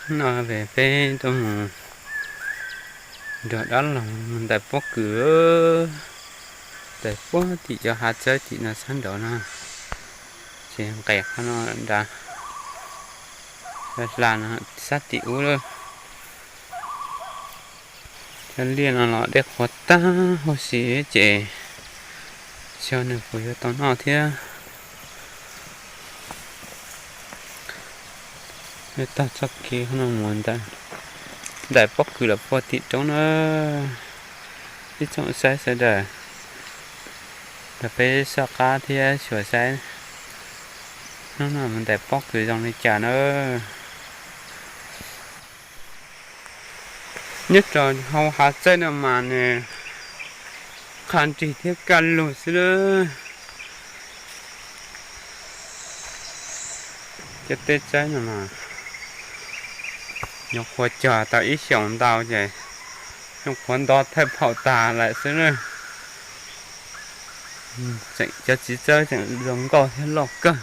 No peb tuaj mus nrog dab laug ntais pob kws, ntais puag tim cov hav txawb tim no sab nraud no, ces nqes qhov no nrad, hla no sab tim ub lawm. Cov liaj no los dej qhuav tag huv si ces xyov nws puas yuav tau noj thiab. Yuav taug txoj kev no mus ntais pob kws los puag tim roob na. Ib tsoom saib sawv daws, nrog peb soj qab thiab xyuas saib hnub no mus ntais pob kws zoo li cas na. Nyob rau hauv hav txawb no mas nws qha nrig thiab kaj lug xwb lawm. Cov teb txawb no mas nyuam qhuav cog tau ib xyoos ntau ces nyuam qhuav nto thawj phaum tas lawm xwb na. Tseem cov txiv txawb tseem zoo nkauj thiab loj kawg.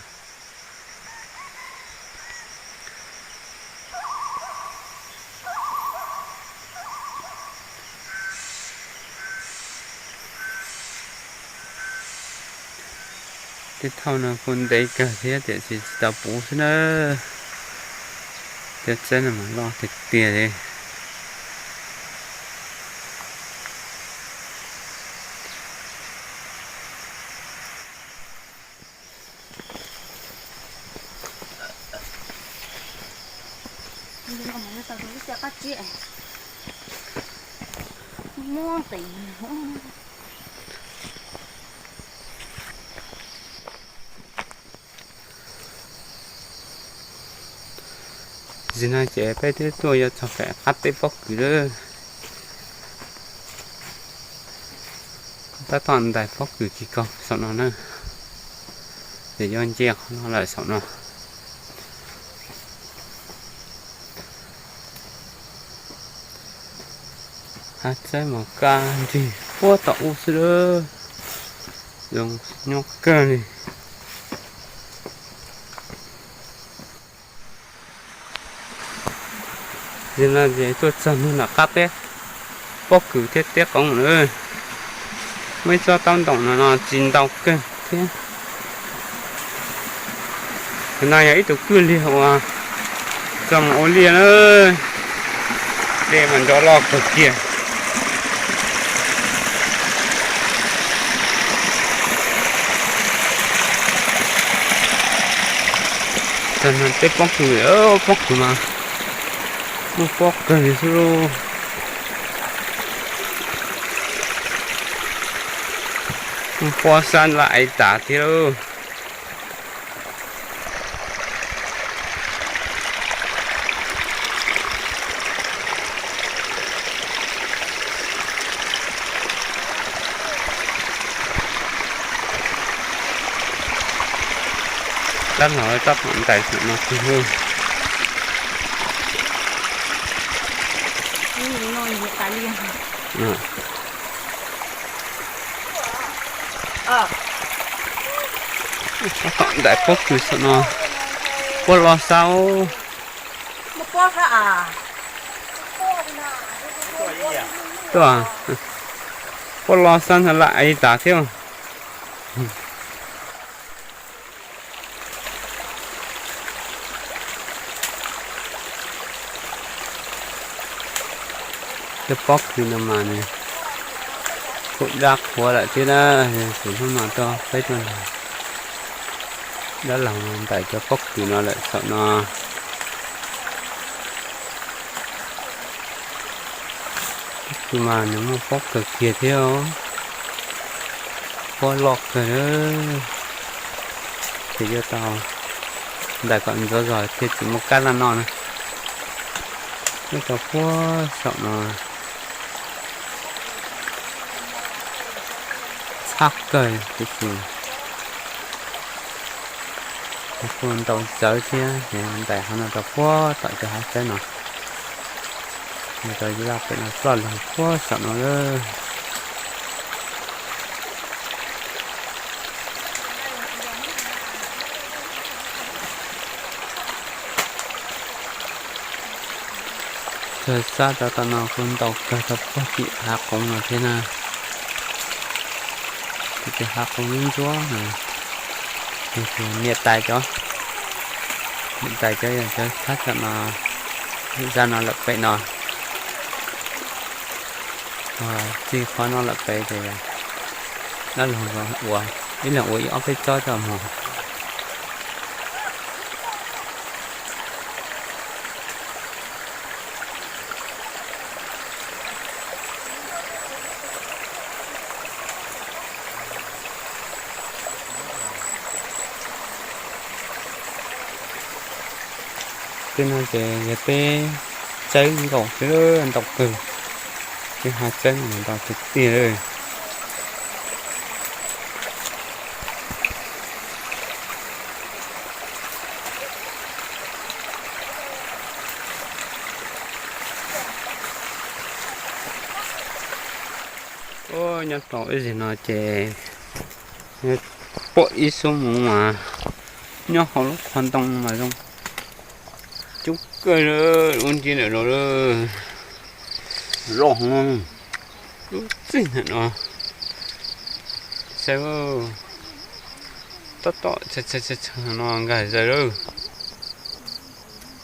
Tej thauj no kuj ntev kawg thiab tiam sis tsis tau puv xwb na. Cov txawb no mas loj tiag tiag li. Zim no ces peb twb tuaj yuav txog pem qab teb pob kws lawm. Tab tom ntais pob kws kis kos saum no na, ces yuav nce qhov no lawm saum no. Hav txawb mas kaj nrig puag tom ub xwb lawm, zoo nyob kawg li. Zim no ces tuaj txog nram qab teb pob kws thiab teb qoob lawm. Muaj ib tsob taub ntoom no no txiv ntau kawg thiab. Tus no yog ib tug kwj liag uas txog mus ua liaj na, dej mas nrov loj kawg kiag. Txog no teb pob kws, pob kws mas muaj pob kawg li xwb lauj. Muaj pob sab laj aiv tas thiab lauj. Dab laug tab tom ntais saum no kiag lauj. Tab tom ntais pob kws saum no, puab lo xab. Tuaj, puab lo xab ntawd lam aiv tas thiab. Cov pob kws no mas nws kuj dab qhuav lawm thiab na, ces hnub no tuaj peb tuaj nrog dab laug ntais cov pob kws no lawm saum no. Pob kws mas nws muaj pob kawg kiag thiab, pob loj kawg, ces yuav tau ntais kom ntxov zog thiaj tsis muaj kab laj noj na. Nyob rau puag saum no txhab kawg tiam sis kuj ntau txawv thiab, ntais qhov no rau puag tom cov hav txawb no, nws rau laj pem no ploj lug puag saum no lawm. Txog sab rau tom no kuj ntau kawg rau puag tim hav qoov no thiab na. Tim hav qoov ntsuab no, niam tais cov, niam tais cov yog cov thab tom no, zaj no lawm pem no. Txij qhov no lawm pem ces dab laug ua, ib leeg ua ib ob peb tsob coj mus. Tej no ces yog peb txawb nkaus xwb, ntau kawg. Peb ho txawb ntau tiag tiag. Nyob rau ib zig no ces pom ib xub mus mas nyob hauv lub qhov ntoo mas zoo coob kawg, lub ntsiab ntawm no loj heev, lub txij ntawm no. Saib, tab tom no nkag zaws lawm.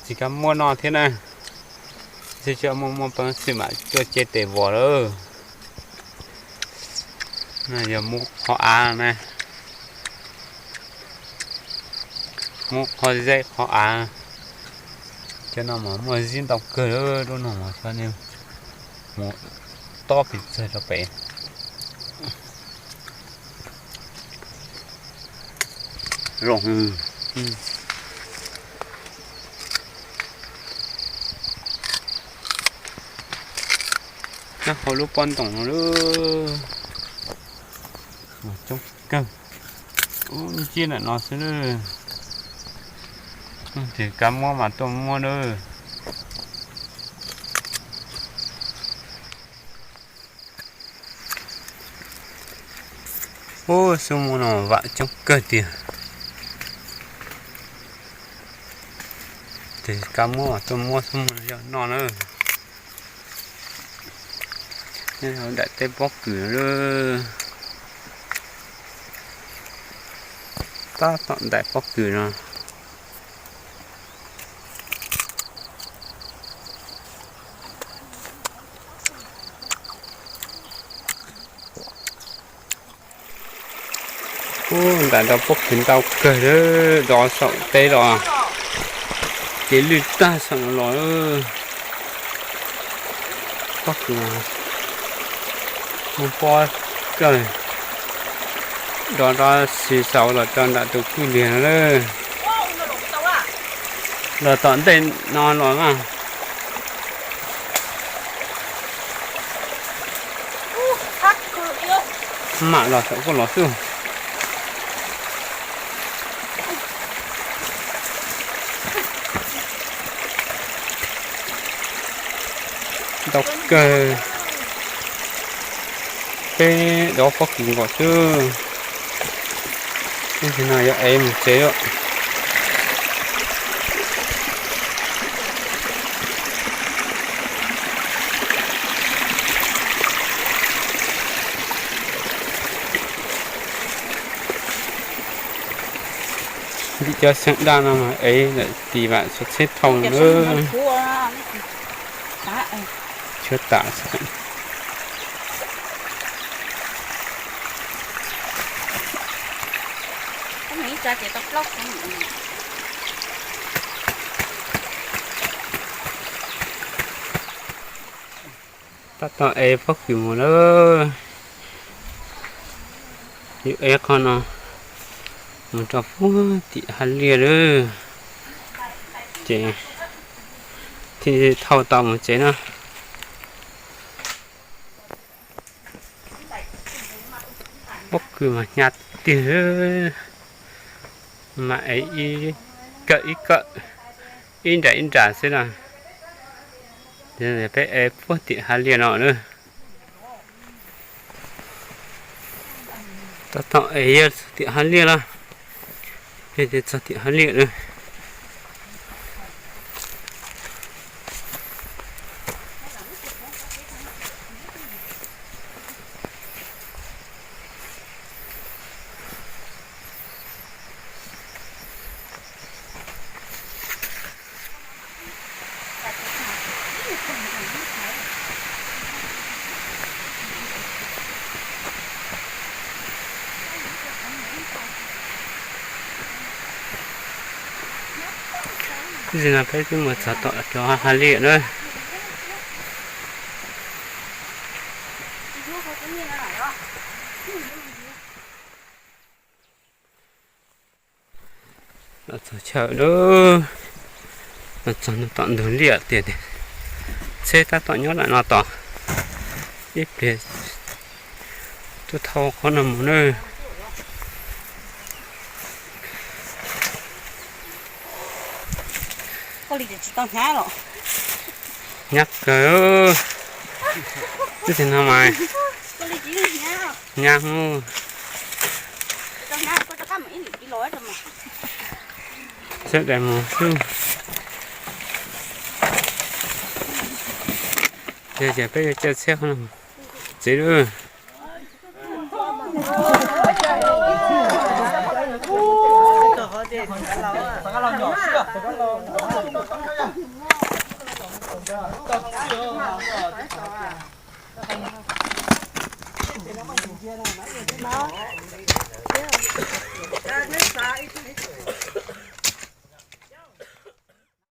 Tsis kab muab no thiab na. Tsis muaj muaj peev xwm mam tuaj ce tes vos lawm. Yog muab qhov av na, muab qhov zeb qhov av. Cov no mas muaj zib ntau kawg, lub no mas xyov mus tob pes tsawg rau pem. Nyob hauv lub pob ntoos no lawm, mas coob kawg. Ub, ntsiab ntawm no xwb. Tes kab muab mas tuaj muab lawm. Ub, xub muag no vam coob kawg tiag. Tes kab muab mas tuaj muab xub muag no yog noj na. Nyob hauv nram tej pob kws no lawm. Tab tom nram pob kws no. Ub, nram no pob kws ntau kawg, dov saum teb los ces lwj tag saum no los. Pob kws muaj pob kawg, dov rov si saud los rau nram tus kwj liag no lawm. Los tom ntej no los mas. Mam los saum koj los xwb. Ntau kawg, peb dov pob kws nkaus xwb. Tab sis no yuav ev mus tsev lawm. Vim cov xeem daj no mas ev lawm tis vam txhua txheb thau na. Tshuav tas xwb. Tab tom ev pob kws mus lawm. Yuav ev qhov no mus rau puag tim hav liaj lawm, ces thiaj thauj tau mus tsev na. Pob kws mas hnyav tiag, mas ev ib kawm ib kawm, ib nram ib nram xwb na. Peb ev puag tim hav liaj no na. Tab tom ev txog tim hav liaj lawm. Peb txog tim hav liaj lawm. Txij no peb twb mus txog tom cov hav liaj na. Los txog chaw lawm, los txog no tom ntug liaj tiag tiag. Tsheb tab tom nyob ntawm no tos ib pliag tuaj thauj qhov no mus na. Hnyav kawg, twb tiag no mas hnyav mus. Sawv daws mus xwb. Yog ces peb yuav caij tsheb qhov no txiv lawm.